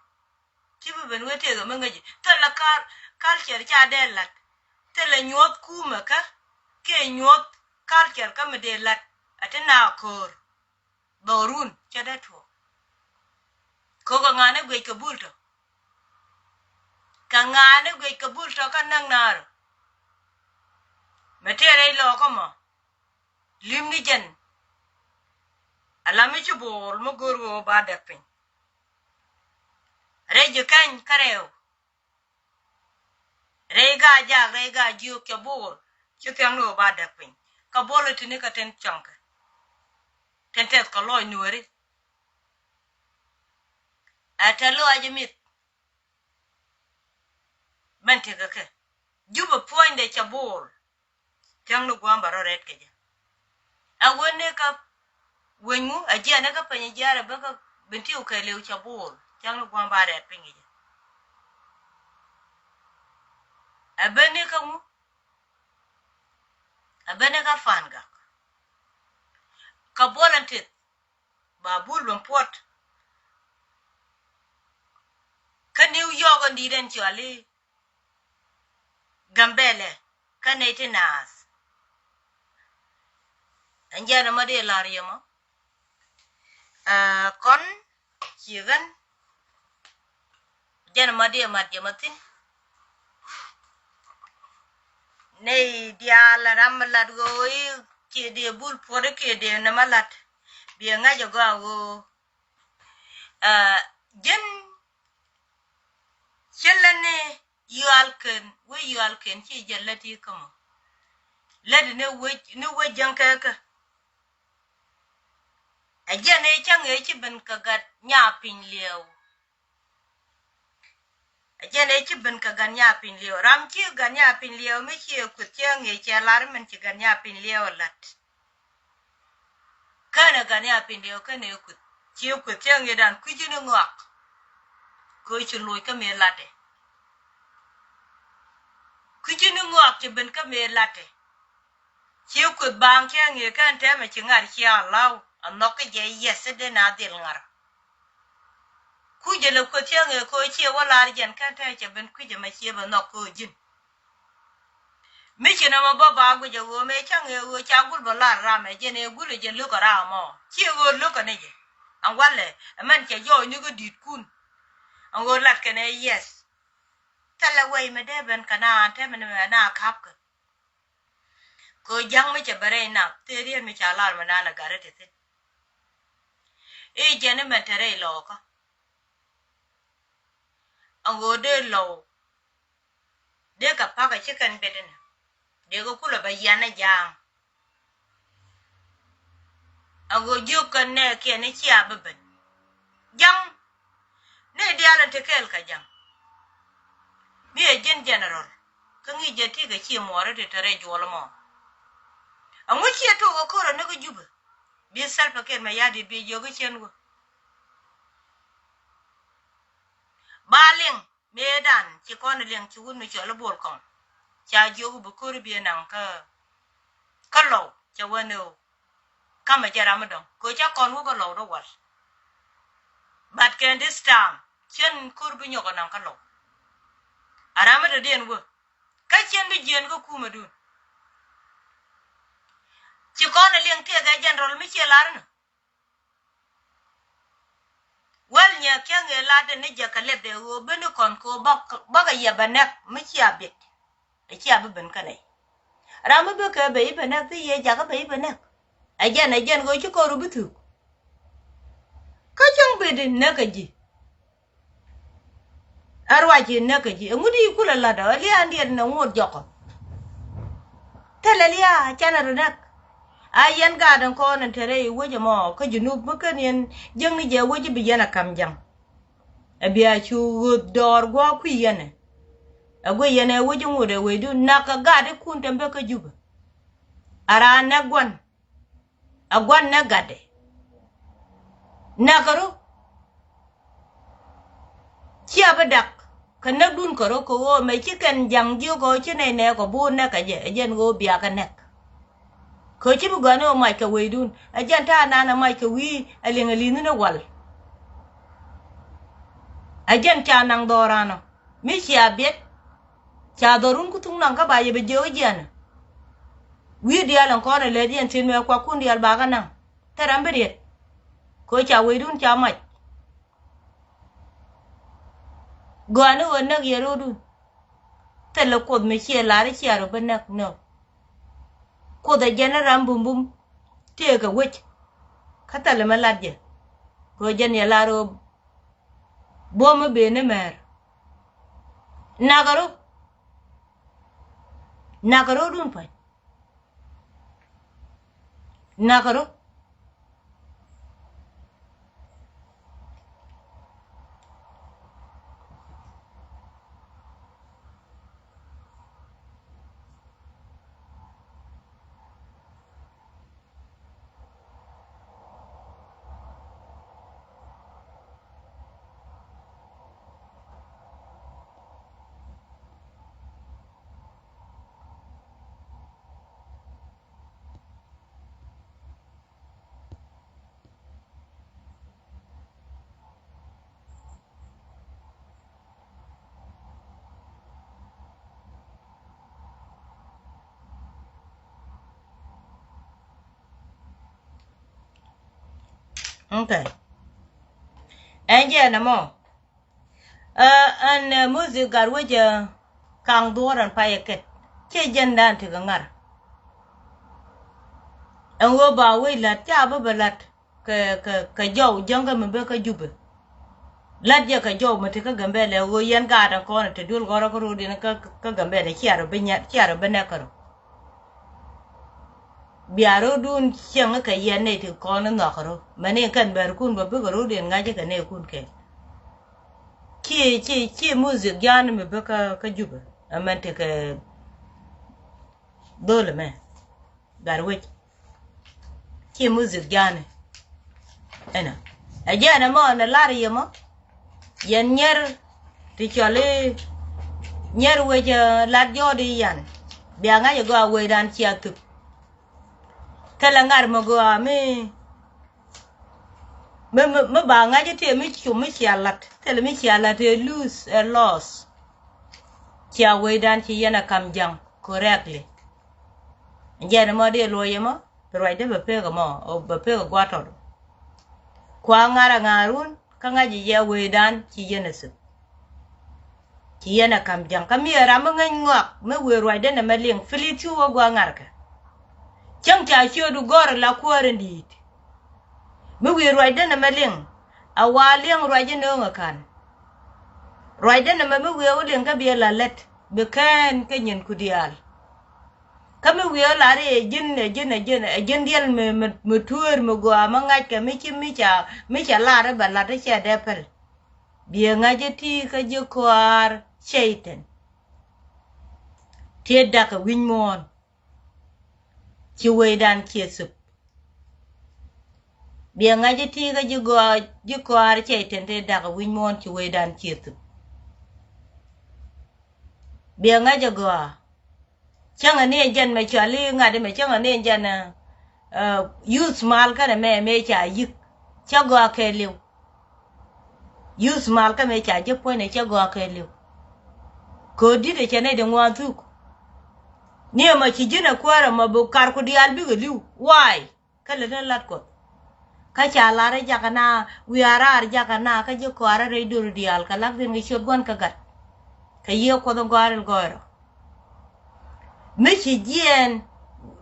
Ci bi ben wee tëëkɛ mi ŋäcɛ. Thilɛ kal, culture ca dee la̱t. Thilɛ nyuɔ̱th kumɛ kä. Kiɛ nyuɔ̱th culture kä mi dee la̱t. A ti na ko̱o̱r. Dhɔrun cɛ dee tuɔɔk. Ko̱kɛ ŋa̱a̱n i̱ guic kɛ bul tɔ. Kɛ ŋa̱a̱n i̱ guic kɛ bul tɔ kä näk naarä. Mɛ tëë rɛy lɔɔkä mɔ. Lim ni jɛn. Ala mi ci bo̱o̱l mi go̱o̱r ɣöö ba däk piny. Rɛy ji̱ käny kä rɛw. Rɛy gaa jak, rɛy gaa jiök cɛ bo̱o̱l. Ci thia̱ŋ ni ɣöö ba däk piny. Kä bo̱o̱l ɛ ti̱ni kä tin cɔŋkɛ. Tin tɛth kɛ lɔc nuääri. Ɛ tɛ lɔac ɛ mi̱th. Bän tekɛ kɛ. Jupɛ puɔ̱nydɛ cɛ bo̱o̱l. Thia̱ŋ ni gua̱a̱m ba rɔ rɛt kɛ jɛ. A wen ni kä weny ŋu a jiɛn ni kä peny a jiaar a bä kä Bentiu kɛɛliw cɛ bo̱o̱l. Thia̱ŋ ni gua̱a̱m ba rɛt piny kɛ jɛ. A ben ni kä ŋu. A ben ni kä Pan Gak. Kä buɔl ɛn tith. Ba bul ben puɔt. Kä New York ɛn di̱i̱t ɛn cɔal i̱ Gambɛlɛ kä nɛy ti naath. Ɛn jɛn ɛmɔ dee la̱r yɛ mɔ. Aa, kɔn ci ɣän jɛn ɛmɔ dee mat yɛ mɔ thi̱n. Nɛy diaal ɛ ram mi lat ɣöö i̱ kiɛ dee bul puɔ̱t i̱ kiɛ dee nɛmɛ lat. Biɛ ŋa̱c ɛ gɔaa ɣöö, aa, ji̱n ci lät ni yual ken, wec yual ken ci jɛ lät i̱ kä mɔ. Lät ni wec, ni wec jäŋ kɛ kä. Ɛ jɛn ëë cäŋ ëë ci ben kɛ gat nya piny liɛw. Ɛ jɛn ëë ci ben kɛ gat nya piny liɛw. Ram ci gat nya piny liɛw mi ci ɛ kueth cäŋ ëë cɛ lar min ci gat nya piny liɛw ɛ la̱t. Känɛ gat nya piny liɛw känɛ ɛ kueth. Ci ɛ kueth cäŋ ëë dan kui̱ci ni ŋɔak. Kɛ ɣöö ci loc kä mëë la̱tɛ. Kui̱ci ni ŋɔak ci ben kä mëë la̱tɛ. Ci kueth baaŋ cä ŋëë kɛn tɛmɛ ci ŋa̱r cia law a nhɔk kä jɛ yɛth ɛ dee na dhil ŋa̱r. Ku jɛ lɛ kueth cä ŋëë kɛ ɣöö ciɛ wä lar jɛn kɛn tɛmɛ cɛ ben kui̱c ɛmɛ ciɛ bɛ nhɔk kɛ ɣöö ji̱n. Mi ci nɔmɔ bä ba guic ɛ ɣöö mëë cä ŋëë ɣöö ca gul bä lar ram ɛ jɛn ɛ gul ɛ jɛ lo̱k ɛ ram ɔ ciɛ ɣöö lo̱k ɛ ni jɛ. Ɛn walɛ ɛmɛn cɛ jɔɔc ni kä di̱tkun. Ɛn ɣöö lat kɛnɛ yes. Thilɛ wec mi dee ben kɛ naan te mi ni mɛ na ka̱pkɛ. Kɛ ɣöö ja̱ŋ mi cɛ ben rɛy nath theriet mi ca lar mi naan ɛ gat rɛ te thi̱n. I̱ jɛn imɛn te rɛy lɔɔkä. Ɛn ɣöö dee lɔw dee kɛ pa̱k ɛ ci kɛn bet inɛ. Dee kɛ kulɛ bɛ yian ɛ ja̱a̱ŋ. Ɛn ɣöö jiök kɛn nɛɛkiɛn i̱ cia bi ben. Ja̱ŋ ni diaal in te kɛɛl kɛ ja̱ŋ. Mi ɛ ji̱n general kä ŋi̱i̱c jɛ ti kɛ ci muɔɔri ti te rɛy juɔl mɔ. Ɛŋu ciɛ tok ɛ ko̱r ɛ ni kä Jubɛ? Bi Salva Kiir mɛ ya̱di̱t bi jiök i̱ cien wä. Ba liŋ mëëdan ci kɔn liŋ ci wut mi cɔl i̱ Bol Kɔŋ. Ca jiök i̱ bi ko̱r i̱ bi naŋ kä kä lɔw cɛ wä ni ɣöö. Kamɛ jɛ ram mi dɔ̱ŋ kɛ cä kɔn wä kä lɔw dɔ wal. But kɛn this time cien ko̱r bi nyɔk ɛ naŋ kä lɔw. A ram mi dɔ̱diɛn wä kä cien bi jiɛn kä kumɛdun. Ci kɔn ɛ liŋ tiɛɛk ɛ general mi ciɛ lar ni. Wäl nyɛ kiɛŋ ëë lat ni jɛ kɛ lɛp dee ɣöö ben ni kɔn kɛ ɣöö bäkɛ yɛ bɛ nɛk mi cia biɛt. Ɛ cia bi ben kä nɛy. Ram mi bäkɛ bɛ i̱ bɛ nɛk thi yee jakä bɛ i̱ bɛ nɛk. Ɛ jɛn ɛ jɛn ɣöö ci kɔn ru bi thuk. Kä cäŋ bedi näk kä ji̱. Ɛ ruac in näk kä ji̱ ɛŋu di kulɛ la̱t ɔ ɛ lia̱a̱ ndiɛt nɛ ŋot jɔkɔ. Thilɛ lia̱a̱ canɛ ru näk. A yɛn gaat ɛn kɔn ɛn te rɛy wec ɛmɔ kä Junub mi ken yɛn jiäkni jɛ wec i̱ bi yɛn a ka̱m ja̱ŋ. Ɛ bia cu ɣöth dɔɔr gua̱a̱k kui̱ yɛn ɛ. Ɛ guic yɛn ɛ wec i̱ ŋot ɛ wecdun nakä gaat ikun tɛm bä kä Jubɛ. A raan nɛk gua̱n. A gua̱n nɛ gatdɛ. Näkä rɔ. Cia bi dak kɛ näkdun kɛ rɔ kɛ ɣöö mɛ ci kɛn ja̱ŋ jiök ɣöö ci nɛy nɛɛk ɔ bo̱o̱r näk kɛ jɛ ɛ jɛn ɣöö bia kɛ näk. Kɛ ci bi gɔ̱a̱n ɣöö mac kɛ wecdun ɛ jɛn ta̱a̱ nan ɛ mac kɛ wi̱i̱ ɛ liŋ ɛ li̱nh ni wal. Ɛ jɛn ca naŋ dhɔran ɔ mi cia biɛt. Ca dhɔrun ku thuŋ naŋ kä ba yɛ bɛ jiök jiɛn. Wi̱i̱ diaal ɛn kɔn ɛ lät yɛn thi̱n mɛ kuakun diaal ba kä naŋ. Thil ram bi riet. Kɛ ca wecdun ca mac. Gɔaa ni ɣöö näk yɛ ro̱o̱dun. Thilɛ kuoth mi ciɛ lar i̱ cia rɔ bi näk nɔ. Kuoth ɛ jɛn i̱ ram bumbum. Tëëkɛ wec. Kä thilɛ mi lat jɛ. Kɛ ɣöö jɛn yɛ lar ɣöö buɔ̱m i̱ ben i̱ mɛɛr. Nakä rɔ. Nakä rɔɔdun pa̱ny. Nakä rɔ. Okay. Ɛn jɛ nɛ mɔ. Ɛ ɛn ɛ muthi gat wecɛ kaŋ dhuɔ̱ɔ̱r ɛn payɛ kɛt. Ciɛ jɛn dan ti kɛ ŋa̱r. Ɛn ɣöö ba wec la̱t ca bä bä la̱t. Kɛ kɛ kɛ jɔw jäŋkä mi bä kä Jubɛ. La̱t jɛ kɛ jɔw mi ti kä Gambɛlɛ ɣöö yɛn gaat ɛn kɔn ɛ te duel gɔrä kä ro̱o̱diɛn kä kä Gambɛlɛ cia rɔ bi nyɛ cia rɔ bi nɛk kärɔ. Bia ro̱o̱dun cieŋ kɛ yɛn nɛy ti kɔn in nhɔakärɔ mɛn in kɛn bɛrkun bä bikɛ ro̱o̱diɛn ŋa̱c kɛ nɛykun kɛ. Ci ci ci muzik ja̱a̱n mi bä kä kä Jubɛ ɛmɛn ti kɛ dhol ɛmɛ. Gat wec. Ci muzik ja̱a̱ni. Ɛnɔ ɛ jɛn ɛmɔ ɛn ɛ lar yɛ mɔ. Yɛn nyier ti cɔl i̱ nyier wec ɛ lat jɔɔd i̱ yan. Bia ŋa̱c ɛ gɔaa wecdan cia thuk. Thilɛ ŋa̱r mi gɔaa mi mi mi mi ba ŋa̱c i̱ tëë mi cum mi cia lat thilɛ mi cia lat ɛ lose ɛ loss. Cia wecdan ci yɛn ɛ ka̱m ja̱ŋ correctly. Jɛn ɛmɔ dee luɔc ɛmɔ bi ruacdä bɛ pek ɛmɔ bɛ pek ɛ gua̱a̱t tɔt. Kua ŋar a ŋa̱run kä ŋa̱c jɛ wecdan ci yɛn a thöp. Ci yɛn a ka̱m ja̱ŋ kä mi ɛ ram mi ŋäc ŋɔak mi wëë ruacdä nɛmɛ liŋ. Philip cu wä gua̱a̱ ŋarkɛ. Cäŋ ca ciötdu gɔ̱r la kuäär in di̱i̱t. Mi wëë ruacdä nɛmɛ liŋ a wa liŋ ruac in nööŋ a ka̱n. Ruacdä nɛmɛ mi wëë wä liŋ kä biɛ la lät bi kään kä nyinku diaal. Kä mi wiee lar i̱ ɛ ji̱n, ɛ ji̱n, ɛ ji̱n, ɛ ji̱n diɛl mi, mi, mi tueer mi gɔaa mi ŋa̱ckɛ mi ci, mi ca, mi ca lar i̱ bɛ lat i̱ cɛ dee päl. Biɛ ŋa̱c i̱ ti kä ji̱ kɔaar cɛy-tan. Ti da̱k ɛ wi̱c muɔ̱ɔ̱n. Ci wecdan ciɛ thöp. Biɛ ŋa̱c i̱ ti kä ji̱ gɔaa, ji̱ kɔaar cɛy-tan ti da̱k ɛ wi̱c muɔ̱ɔ̱n ci wecdan ciɛ thöp. Biɛ ŋa̱c ɛ gɔaa. Cäŋɛ ni jɛn mɛ cɔal i̱ ŋa̱t mɛ cäŋɛ ni jɛn, ɛ, ɛ, yuth mal kɛnɛ mɛ mɛ ca yi̱k. Cä gɔaa kɛɛliw. Yuth mal kä mɛ ca ji̱ puɔ̱nydɛ cä gɔaa kɛɛliw. Kɛ ɣöö di̱t ɛ cɛ nɛy di ŋuan thuk. Ni ɛmɔ ci ji̱n ɛ kuäär ɛmɔ bi karku diaal bikɛ li̱w. Why? Kä lät ni lat Kuɔth. Kä ca lar i̱ jakä na wiaa raar jakä na kä ji̱ kɔaarä rɛy döör diaal kɛ lak ri̱n kɛ ciöt gua̱n kä gat. Kɛ yiëë Kuɔth in gɔaar in gɔɔy rɔ. Mi ci jiɛɛn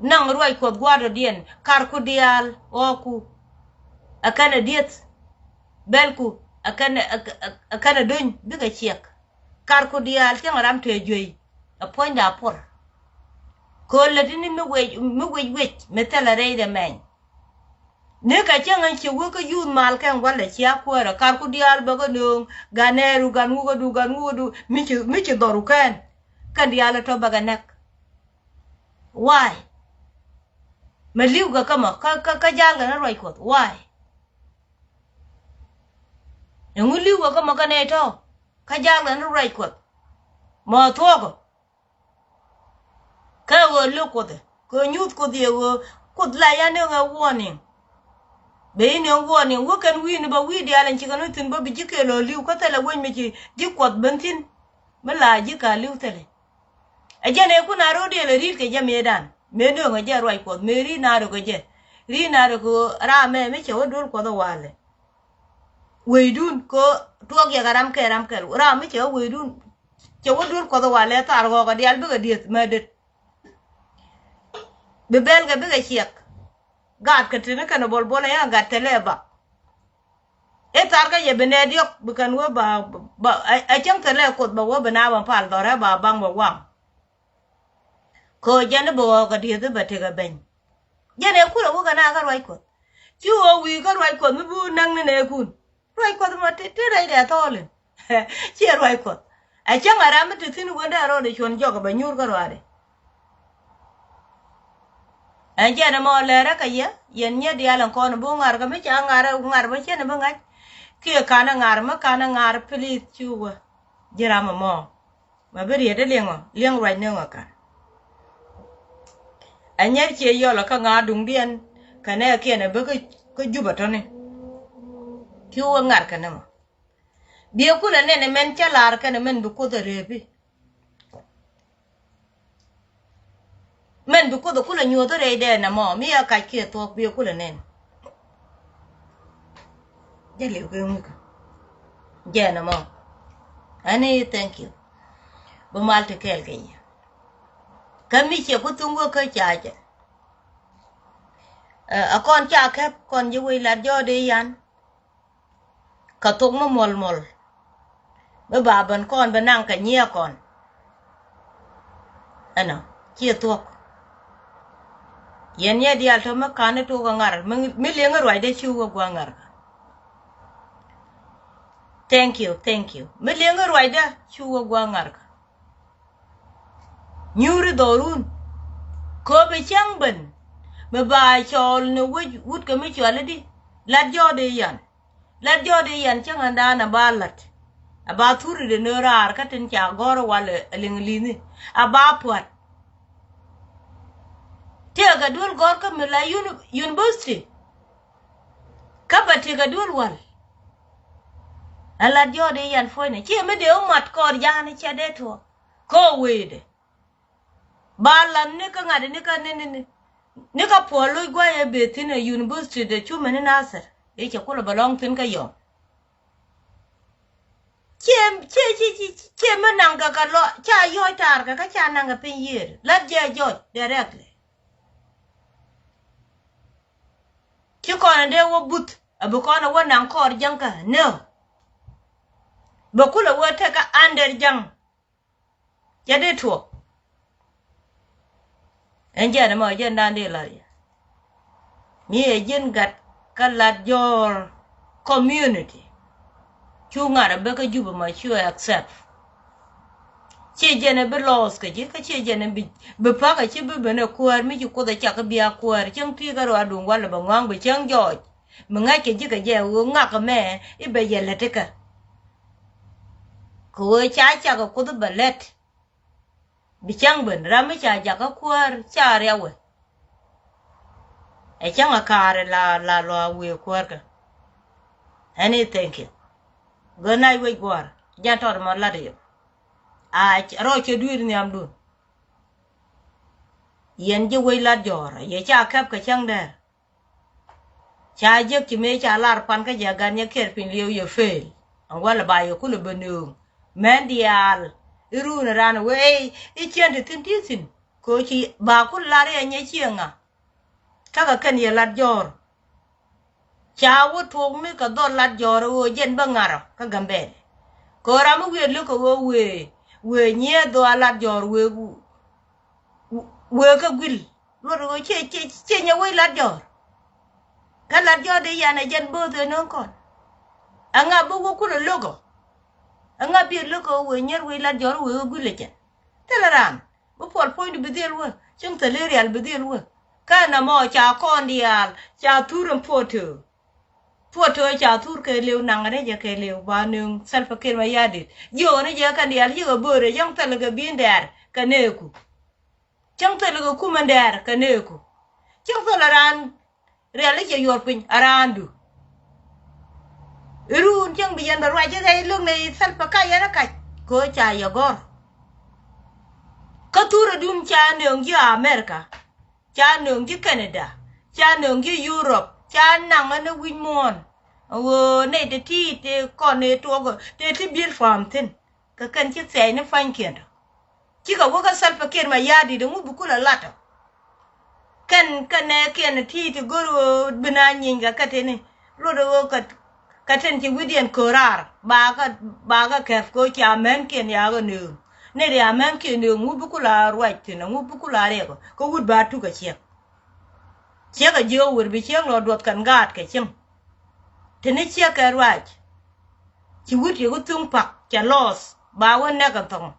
naŋ ruac Kuɔth gua̱a̱r dɔ̱diɛn karku diaal ɣɔɔku. Ɛ kɛn ɛ dieth bɛlku ɛ kɛn ɛ, ɛ, ɛ kɛn ɛ döny bikɛ ciɛk. Karku diaal cäŋ ram te juey ɛ puɔ̱nyda puɔr. Kööl lät ini mi wec, mi wec wec mi thilɛ rɛydɛ mɛny. Ni kɛ cäŋ in ci wä kä yuth mal kɛn walɛ cia kuäärä karku diaal bä kä nööŋ gan nɛɛru gan ŋukädu gan ŋukädu mi ci, mi ci dhɔru kɛn. Kɛn diaal ɛ tɔ bä kɛ näk. Why? Mɛ li̱w kɛ kä mɔ kä, kä, kä ja̱a̱l kɛ ni ruac Kuɔth. Why? Ɛŋu li̱w kɛ kä mɔ kä nɛy tɔ kä ja̱a̱l kɛ ni ruac Kuɔth? Mɔ thuɔ̱k ɔ. Kä ɣöö lo̱k Kuoth ɛ kɛ nyuuth Kuoth yɛ ɣöö Kuoth la ya nöŋ ɛ warning. Bɛ i̱ nöŋ warning wä kɛn wi̱i̱ni bä wi̱i̱ diaal ɛn ci kɛn wä thi̱n bä bi ji̱ kɛɛl ɣöö li̱w kä thilɛ wec mi ci ji̱ Kuɔth ben thi̱n. Mi la ji̱ ka li̱w thilɛ. Ɛ jɛn ɛ kun a ro̱o̱diɛn ɛ ri̱t kɛ jɛ mëëdan mëë nööŋ ɛ jɛ ruac Kuɔth mëë ri̱t na rök ɛ jɛ. Ri̱t na rök ɛ ɣöö ram ɛ mi cɛ wä duel Kuɔth ɛ walɛ. Wecdun kɛ ɣöö tuɔɔk yɛ kɛ ram kɛl ram kɛl ram mi cɛ wä wecdun. Cɛ wä duel Kuɔth ɛ walɛ thar ɣɔɔk ɛ diaal bikɛ dieth mɛ det. Bi bɛl kɛ bikɛ ciɛk. Gat kɛ tini kɛn ɛ bol bol ɛ yan gat tɛlɛ ɛ bak. I̱ thar kä yɛ bi nɛɛ diɔ̱k bi kɛn wä ba, ba, a, a cäŋ thilɛ Kuoth ba wä bi na ba pal dhɔrɛ ba baŋ ba waŋ. Kɛ ɣöö jɛn i̱ bi ɣɔɔk kɛ dieth i̱ ba tekɛ beny. Jɛn ɛ kulɛ wä kɛ na kä ruac Kuɔth. Ci ɣöö wi̱i̱ kä ruac Kuɔth mi bi wä näk ni nɛɛkun. Ruac Kuɔth mɔ ti, ti rɛydɛ thɔɔl in. Ciɛ ruac Kuɔth. A cäŋ a ram mi ti thi̱n wendɛ rɔɔdɛ cuɔ̱n jɔk ɛ ba nyuur kä ruaadɛ. Ɛn jɛn ɛmɔ lɛrɛ kɛ yɛ yɛn nyɛ diaal ɛn kɔn bi ŋar kɛ mi ca ŋar ŋar bä cɛn bi ŋa̱c. Kiɛ kanɛ ŋar mi kanɛ ŋar please cu wä. Ji̱ ram ɛmɔ mɛ bi riet liɛŋɔ liɛŋ ruac ni ŋɔ kan. Ɛ nyɛr ciɛ yɔl kä ŋa̱ duŋdiɛn kɛ nɛ kiɛn ɛ bi kä Jupä tɔni. Cu wä ŋar kɛ ni mɔ. Biɛ kulɛ nɛn ɛ mɛn cä lar kɛn ɛ mɛn bi Kuoth ɛ rëëpi. Mɛn bi Kuoth ɛ kulɛ nyuɔ̱th rɛydɛ nɛmɔ mi a kac kiɛ thuɔ̱k bi ɛ kulɛ nɛn. Jɛ liw kɛ ŋukä jɛ nɛmɔ. Ani thank you. Bi mal ti kɛɛl kɛ yɛ. Kä mi ciɛ ku thuŋ wä kä ca jɛ. Ɛ kɔn ca kɛp kɔn ji̱ wec lat jɔɔdi yan. Kɛ thok mi muɔl muɔl. Mi ba ben kɔn bi naŋ kɛ nyiɛ kɔn. Ɛnɔ ciɛ thuɔk. Yɛn yɛ diaal tɔ mi kan i̱ tok ɛ ŋar mi liŋ i̱ ruacdɛ ci wä gua̱ ŋar. Thank you, thank you. Mi liŋ i̱ ruacdɛ ci wä gua̱ ŋar. Nyuuri dhɔrun kööbi cäŋ ben mi ba cɔɔl ni wec wut kɛ mi cuali di. Lat jɔɔdi yan. Lat jɔɔdi yan cäŋ ɛn daan a ba lat. A ba thuri di ni raar kä tin ca gɔr wal a liŋ li̱ni a ba puat. Tëëkɛ duel gɔr kä mi la university. Kä ba tëëkɛ duel wal. A lat jɔɔdi yan puɔ̱nyni ci mi dee wä mat kɔɔr jaani cɛ dee tuɔɔk. Kä wecdɛ ba lan ni kä ŋa̱t ni kä ni ni ni kä puɔl loc gua̱c ɛ beth thi̱n ɛ university de cumɛ ni Nasir. i̱ cɛ kulɛ bɛ lɔ̱ŋ thi̱n kä yɔm. Ciɛ ciɛ ciɛ ciɛ ciɛ mi naŋ kɛ kɛ lɔ ca yɔc taar kɛ kä ca naŋ kɛ piny yiëër lät jɛ jɔc directly. Ci kɔn in dee wä buth a bi kɔn a wä naŋ kɔɔr jäŋ kä nɛ. Bɛ kulɛ wä tek kä under jäŋ. Cɛ dee tuɔɔk. Ɛn jɛn ɛmɔ jɛn dan dee lar yɛ. Mi ɛ ji̱n gat kä Lat Jɔɔr community. Cu ŋa̱r ɛ bä kä Jubɛ ma cu accept. Ciɛ jɛn ɛ bi loss kä ji̱ kä ciɛ jɛn ɛ bi bi pa̱k ɛ ci bi ben ɛ kuäär mi ci Kuoth ɛ cak kä bia kuäär cäŋ ti kä rɔ aduŋ walɛ bɛ ŋɔaŋ bi cäŋ jɔɔc. Mi ŋa̱ckɛ ji̱ kɛ jɛ ɣöö ŋak ɛmɛ i̱ bɛ yɛ lät ikä. Kɛ ɣöö ca cakɛ Kuoth i̱ bɛ lät. Bi cäŋ ben ram mi ca jakä kuäär ca riawɛ. Ɛ cäŋ a kaarɛ la la lɔ a wëë kuäärkä. Ɛn i̱ thank you. Gör nac wec gua̱a̱r jɛn tɔt mɔ lat i̱ yop. A rɔ cɛ dui̱r nhiamdun. Yɛn ji̱ wec Lat Jɔɔr yɛ ca kɛp kɛ cäŋ dɛr. Ca jiäk ci mëë ca lar pan kä jɛ gan yɛ kiɛɛr piny liɛw yɛ fail. Ɛn walɛ ba yɛ kulɛ bä nööŋ mɛn diaal. I̱ ruun ran wee i̱ ciɛn ti thi̱n ti thi̱n kɛ ɣöö ci ba kulɛ lar yɛ nyɛ ciɛ ŋa. Kä kɛ kɛn yɛ Lat Jɔɔr. Ca wä tuɔɔk mi kɛ dhɔl Lat Jɔɔr ɣöö jɛn bä ŋa̱rɔ kä Gambɛl. Kɛ ɣöö ram mi wiee lök kɛ ɣöö wëë wëë nyiee dhɔa Lat Jɔɔr wëë wëë kä guil. Luɔt ɣöö ciɛ ciɛ ciɛ nyɛ wec Lat Jɔɔr. Kä Lat Jɔɔr dee yan ɛ jɛn bo̱o̱th ëë nööŋ kɔn. Ɛŋa bi wä kulɛ lo̱kɔ? Ɛŋa bi lo̱kɔ wëë nyier wec Lat Jɔɔr wëë kä guil ɛ jɛn? Thilɛ raan bi puɔl puɔ̱nydu bi dhil wä cäŋ thil i̱ rial bi dhil wä. Kä ɛn ɛmɔ ca kɔn diaal ca thur ɛn puɔt töö. Puɔt töö ca thur kɛ liw naŋ rɛc ɛ kɛ liw ba nööŋ Salva Kiir Mayardit. Jiök ni jɛ kɛn diaal yikɛ böörɛ cäŋ thil kɛ bi̱i̱n dɛɛr kɛ nɛɛku. Cäŋ thil kɛ kumɛn dɛɛr kɛ nɛɛku. Cäŋ thil ɛ raan rial i̱ cɛ yuɔr piny a raandu. I̱ ruun cäŋ bi yɛn bɛ ruac i̱ rɛy lo̱k nɛy Salva Kiir yɛn ɛ kac kɛ ɣöö ca yɛ gɔ̱r. Kä thurɛ dun ca nööŋ ji̱ America, ca nööŋ ji̱ Canada, ca nööŋ ji̱ Europe, ca naŋ ɛn ɛ wi̱c muɔ̱ɔ̱n. Ɣöö nɛy te ti te kɔn ëë tuɔɔk te ti bi̱i̱l fa̱a̱m thi̱n. Kɛ kɛn ci thiɛɛc ni pa̱nykiɛn tɔ. Cikɛ wä kä Salva Kiir Mayardit ɛŋu bi kulɛ lat ɔ. Kɛn kɛn nɛɛkiɛn ti ti go̱r ɣöö bi na nyieeny kɛ kɛ tini. Luɔt ɣöö kɛ kɛ tin ci wi̱diɛn köör raar ba kɛ ba kɛ kɛp kɛ ɣöö cia mɛnkiɛn yakä nööŋ. Ni ria mɛnkiɛn nööŋ ŋu bi kulɛ ruac thi̱n ɛŋu bi kulɛ riɛk ɔ kɛ wut ba tuk kɛ ciɛk. Ciek a jiök wër bi ciek lɔ duɔth kɛn gaat kɛ cieŋ. Teni ciek kɛ ruac. Ci wut yek thuŋ pak cɛ lɔɔth ba wä nɛk kɛ thɔŋ.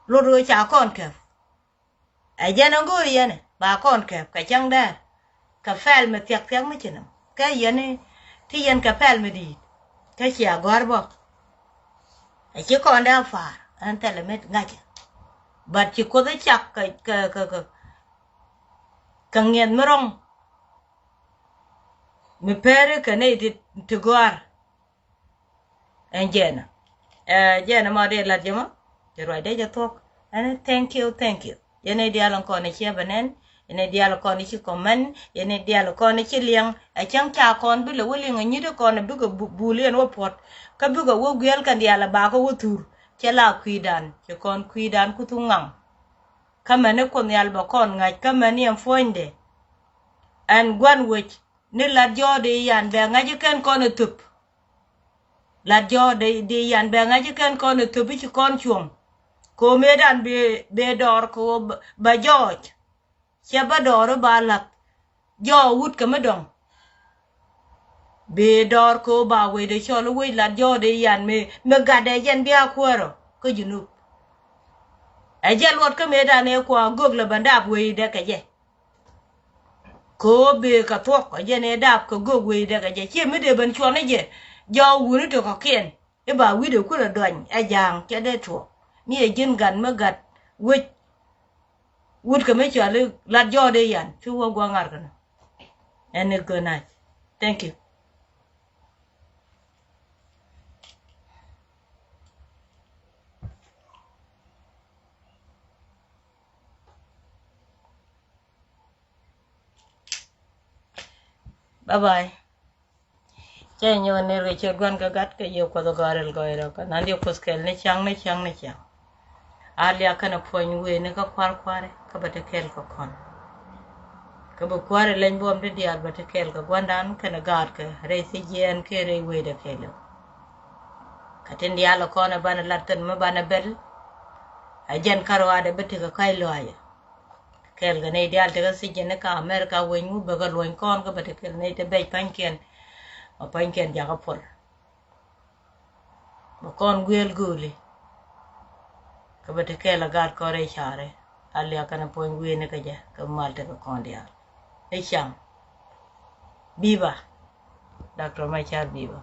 Lot ɣöö ca kɔn kɛp. Ɛ jɛn ɛ go̱o̱r yɛn ɛ ba kɔn kɛp kɛ cäŋ dɛɛr. Kɛ pɛl mi thia̱k thia̱k mi ci nɛm kɛ yɛn ti yɛn kɛ pɛl mi di̱i̱t. Kä cia gɔ̱a̱r bä. Ɛ ci kɔn dee a pa̱a̱r ɛn thɛlɛ mi ŋa̱cä. But ci Kuoth ɛ cak kɛ kɛ kɛ kɛ kɛ ŋiɛth mi rɔ̱ŋ. Mi pɛri kɛ nɛy ti ti gɔ̱a̱r. Ɛn jɛn ɛ jɛn ɛ ma dee lat jɛ ma. Ti ruacdɛ jɛ thuɔ̱k. Ɛn thank you, thank you. Yɛn ɛ diaal kɔn ɛ ciɛ bɛ nɛn. Yɛn ɛ diaal kɔn ɛ ci comment. Yɛn ɛ diaal kɔn ɛ ci liɛŋ. Ɛ cäŋ ca kɔn bi lɛ wä liŋ ɛ nyit ɛ kɔn ɛ bikɛ bu- bul yɛn wä puɔ̱t. Kä bikɛ wä guiɛl kɛn diaal ɛ bakɛ wä thur. Cɛ la kui̱dan ci kɔn kui̱dan ku thuk ŋaŋ. Kä mɛni Kuoth Nhial bɛ kɔn ŋa̱c kä mɛni ɛn puɔ̱nydɛ. Ɛn gua̱n wec ni Lat Jɔɔk di yan bɛ ŋa̱c ikɛn kɔn ithop. Lat Jɔɔk di di yan bɛ ŋa̱c ikɛn kɔn ithop i̱ ci kɔn cuɔ̱ŋ. Kɛ ɣöö mëëdan bee bee dɔɔr kɛ ɣöö bɛ jɔɔc. Cɛ bä dɔɔr i̱ ba la̱th. Jɔɔk wut kɛ mi dɔ̱ŋ. Bee dɔɔr kɛ ɣöö ba wecdɛ cɔl i̱ wec Lat Jɔɔk di yan mi mi gatdɛ jɛn bia kuäärä kä Junub. Ɛ jɛ luɔt kä mëëdan ëë kua gök lɛ bä dap wecdɛ kɛ jɛ. Kɛ ɣöö bëë kɛ thuɔ̱k ɛ jɛn ëë dap kɛ gök wecdɛ kɛ jɛ ciɛ mi dee ben cuɔn i̱ jɛ. Jɔɔk wuni ti kɔ̱kiɛn i̱ ba wi̱cdɛ kulɛ dɔny ɛ ja̱a̱ŋ cɛ dee tuɔɔk. Mi ɛ ji̱n gat mi gat wec. Wut kɛ mi cɔal i̱ Lat Jɔɔk di yan cu wä gua̱a̱ŋ ŋa̱r kɛn. Ɛn i̱ gök nac. Thank you. Bye bye. Cɛ nyɔk ner kɛ ciöt Gua̱n kɛ Gat kɛ Yiëë Kuɔth ɛ gɔaa rɛl gɔɔy rɔ kɛ nan diɛ Kuoth kɛl ni ciaŋ ni ciaŋ ni ciaŋ. A liak kɛnɛ puɔ̱ny wëë ni kä kua̱r kua̱ri kä bɛ te kɛɛl kɛ kɔn. Kä bɛ kua̱ri leny buɔm ti diaal bɛ te kɛɛl kɛ gua̱ndan kɛnɛ gaatkɛ rɛy thiec jiɛɛn kɛ rɛy wëëdɛ kɛɛl. Kä tin diaal ɛ kɔn ɛ banɛ lat kɛn mi banɛ bɛl. Ɛ jɛn kärɔaadɛ bɛ tekɛ ka̱c lɔaacɛ. Kɛɛl kɛ nɛy diaal tekɛ thiec jiɛɛn ni kä America wec ŋu bɛ kɛ luɔ̱ny kɔn kä bɛ te kɛɛl nɛy te bɛc pa̱nykiɛn. Ma pa̱nykiɛn jakä puɔl. Bɛ kɔn guiɛl gööli. Kä bɛ te kɛɛl a gaat kɔn rɛy caarɛ. A liak kɛnɛ puɔ̱ny wëë ni kä jɛ kä mal tekɛ kɔn diaal. Ni ciaŋ. Biba. Doctor Machar Biba.